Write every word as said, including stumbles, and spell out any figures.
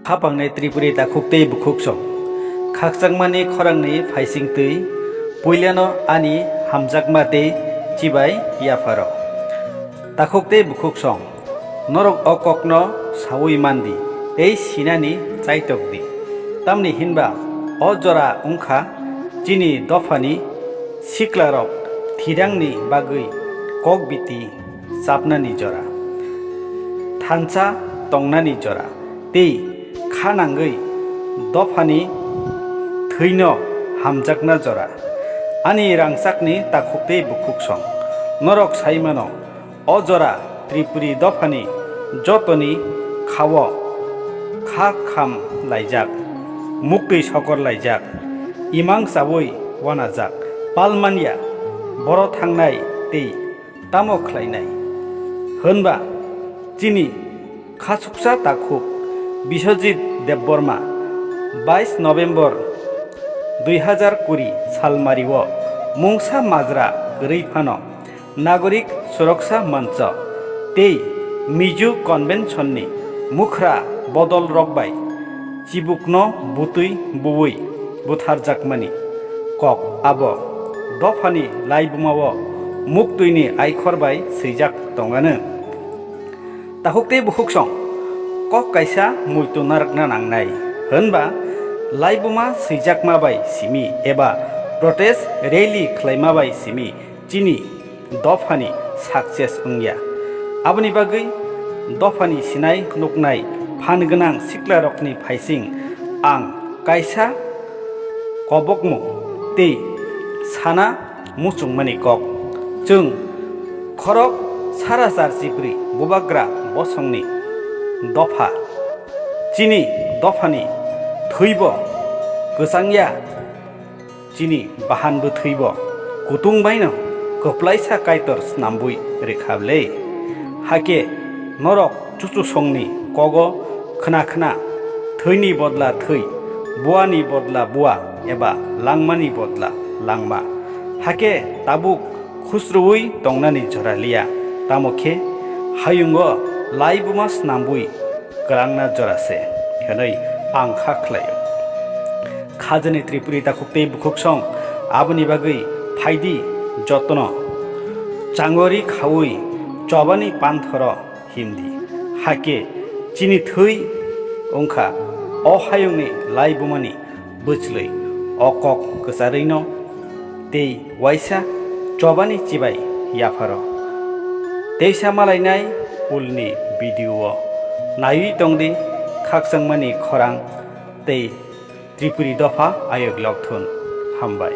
Khapang ni Tripuri takhuk tei bukhuk song. Khakchangmani khorang ni phaising twi, puilano ani hamjakma tei chibai yapharo. Takhuk tei bukhuk song, norok o kokno saui man di tei sinani chaitok di. Tamni hinba o jora wngkha chini dophani siklarok thirangni bagwi kok biti chapnani jora, thansa tongnani jora tei kha nangwi dophani thwino hamjakna jora. Ani rangchakni takhuk tei bukhuk song, norok sai mano, o jora Tripuri dophani jotoni khao kha kham laijak, muktwi sokor laijak, imang chaui wanajak, palmanya boro thangnai tei tamo khlainai? Hwnba chini khasuksa takhuk Biswajit Debbarma bais November dui hazar kuri salmario mungsa majra kwrwi phano Nagorik Suroksa Mancha tei Mizo Convention ni mukhra bodol rok bai chibukno butwi buwi butharjakmani kok abo dophani laibumao muktwini aikhor bai swijak tongano. Takhuk tei bukhuk song, kok kaisa muitu narwkna nangnai, hwnba laibuma swijakma bai simi eba protest rally khlaima bai simi chini dophani success wngya. Aboni bagwi dophani sinai nuknai phan gwnang siklarokni phaising ang kaisa kobokmung tei sana muchungmani kok. Chwng khorok sara char chibri bubagra bosongni dopha. Chini dophani thwibo kwchangya, chini bahan bwthwibo kutung baino kwplaisa Kaitor snambwi rwkha le. Hakhe norok chuchusongni kogo khna khna, thwini bodla thwi, buani bodla bua eba langmani bodla langma. Hakhe tabuk khusruwi tongnani jora liya, tamo khe hayungo laibuma snambwi kwlangna jora se hwnwi ang kha khlaio. Khajani Tripuri takhuk tei bukhuk song, aboni bagwi phaidi jotono changori khaui chobani panthoro himdi. Hakhe chini thwi wngkha o hayungni laibumani bwchlwi o kok kwcharwino tei waisa chobani chibai yapharo. Teisa malainai ulni video o naiwi tongdi khakchangmani khorang tei Tripuri dopha ayok lokthun. Hambai.